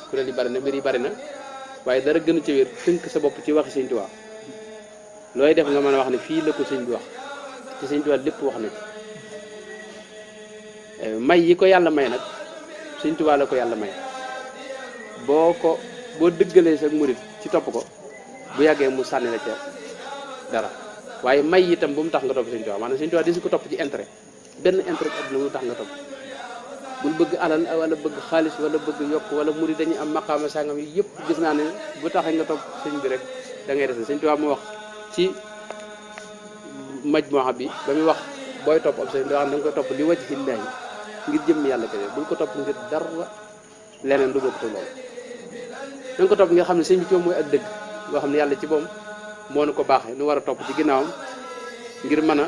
kuréel yi bari na mbir yi bari na waaye dara gënu ci wér tënk sa bopp ci waxi Sëñ Tuubaa looy def nga mën a wax ne fii la ko sëñ bi wax ci Sëñ Tuubaa lépp wax na ci may yi ko yàlla may nag Sëñ Tuubaa la ko yàlla may boo dëggalee sa murit ci topp ko bu yàggee mu sànni la ca dara waaye may itam bu mu tax nga topp Sëñ Tuubaa maanaam Sëñ Tuubaa di si ko topp ci intérêt benn intérêt adduna mu tax nga topp bul bëgg alal wala bëgg xaalis wala bëgg yokk wala murit dañuy am maqaama sangam yi yëpp gis naa ne bu taxee nga topp sëñ bi rek da ngay def Sëñ Tuubaa mu wax ci majmuha bi ba muy wax booy topp ab sëñ da nga koy topp li wàcc ci lillaahi ngir jëmm yàlla kese bul ko topp ngir dara leneen du bokk te loolu da nga ko topp nga xam ne sëñ bi ci moom mooy ak dëgg loo xam ne yàlla ci moom moo nu ko baaxee nu war a topp ci ginnaawam ngir mën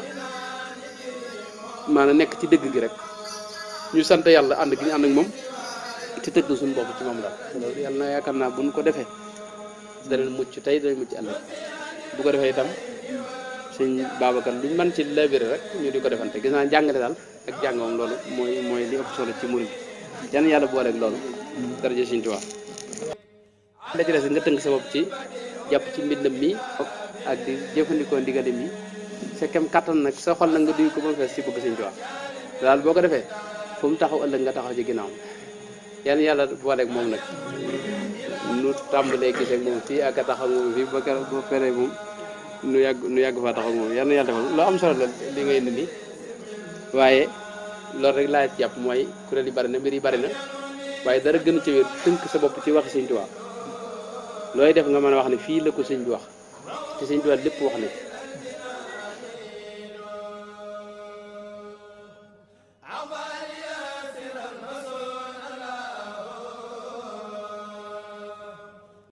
a nekk ci dëgg gi rek ñu sant yàlla ànd gi ñu ànd ak moom te tëgg suñu bopp ci moom daal loolu yàlla na yaakaar naa bu ñu ko defee danañ mucc tey danañ mucc ëllëg bu ko defee itam sëñ Babacar luñ mën ci labiré rek ñu di ko defante gis naa jàngale daal ak jàngam loolu mooy li ëpp solo ci murid bi yan yàlla boole ak loolu daraja Sëñ Tuubaa la ci des nga tënk sa bopp ci jàpp ci mbindam mi ak di jëfandikoo ndigali mi sa kem kattan nag sa xol nag nga duy ko ba mu fees ci bëgg Sëñ Tuubaa daal boo ko defee fu mu taxaw ëllëg nga taxaw ci ginnaawam yan yàlla boole ak moom nag nu tàmbalee gisee ak moom fii ak a taxaw moom fii ba pere moom nu yàgg faa taxaw moom yan yàlla defal loo am solo la li ngay indi nii waaye loolu rek laa jàpp mooy kuréel yi bari na mbir yi bari na waaye dara gënu ci wér tënk sa bopp ci waxi Sëñ Tuubaa looy def nga mën a wax ne fii la ko sëñ bi wax ci Sëñ Tuubaa lépp wax na